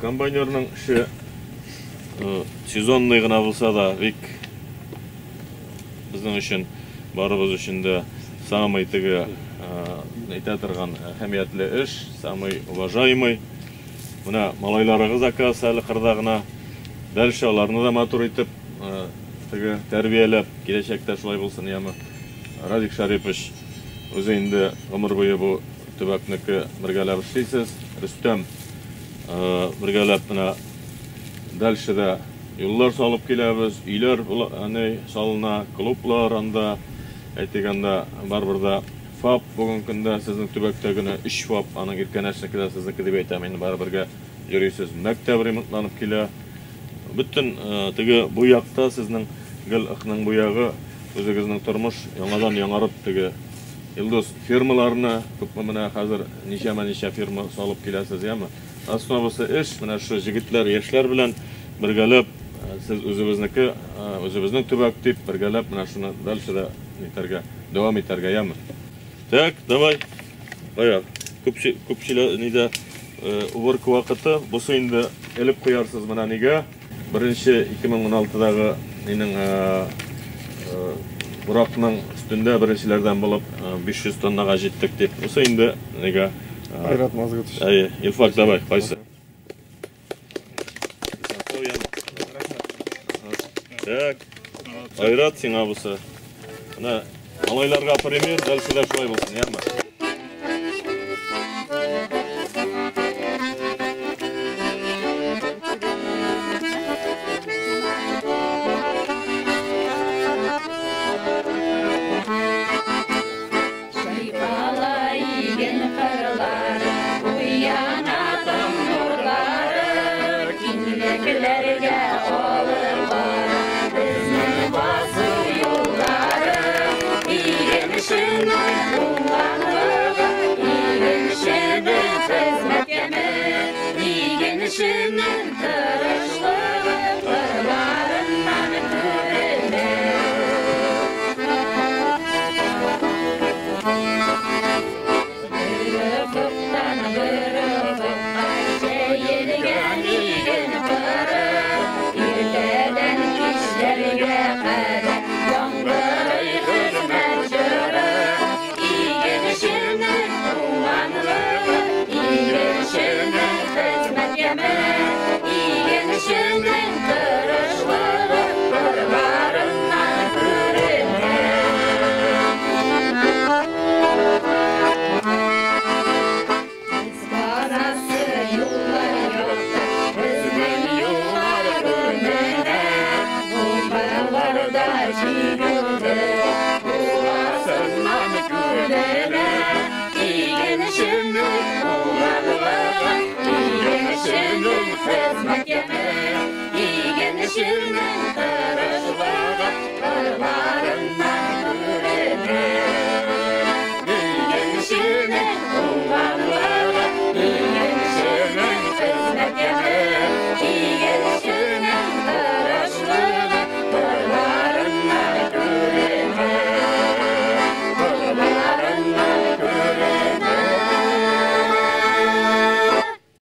Комбайнерның эше сезонный гына булса да, бик безнең өчен, барыбыз өчен дә самый теге әйтә торган әһәмиятле эш, самый уважаемый. Менә малайларыгыз оказывается әле кырда гына. Дальше аларны да матур итеп теге тәрбияләп, киләчәктә шулай булсын, яме. Радик Шарипович үзе инде гомер буе бу төбәкнеке бергәләп эшлисез. Рөстәм бергәләп менә дальше да юллар салып киләбез, өйләр салына, клублар анда, әйтик анда барыбер да ФАП бүгенге көндә сезнең төбәктә генә 3 ФАП, аның Иркәнәшнеке дә сезнеке дип әйтәм, инде барыбергә йөрисез. Мәктәп ремонтланып килә. Бөтен теге бу якта сезнең гел ыкның бу ягы үзегезнең тормыш яңадан яңарып теге Илдус фирмаларны күпме менә хәзер ничәмә-ничә фирма салып киләсез, яме? Основасы эш, менә шу җегетләр, яшьләр белән бергәләп сез үзебезнеке, үзебезнең төбәк дип бергәләп менә шуны дальше да итәргә, дәвам итәргә, яме? Так, давай. Кая, күпчелек нидә уборка вакыты, бусы инде элеп куярсыз менә нигә. Беренче 2016-дагы минең уракның өстендә беренчеләрдән булып 500 тоннага җиттек дип. Бусы инде нигә? Айрат Мазгутович. Әйе, Илфак, давай, кайсы? Так, Айрат сиңа бусы. Менә малайларга пример, дальше дә шулай булсын, яме? Игенченең тырышлыгы кырларыннан күренә. Бер офыктан бер офыкка җәелгән иген кыры, иртәдән кичләргә кадәр яңгырый хезмәт җыры. Игенченең уңганлыгы, игенченең хезмәт яме, игенченең тырышлыгы кырларыннан күренә. Без барасы юллар якты, безнең юллар күренә. Бомбаларда җиңелде, буласыннан күренә. Игенченең уңганлыгы, игенченең хезмәт яме.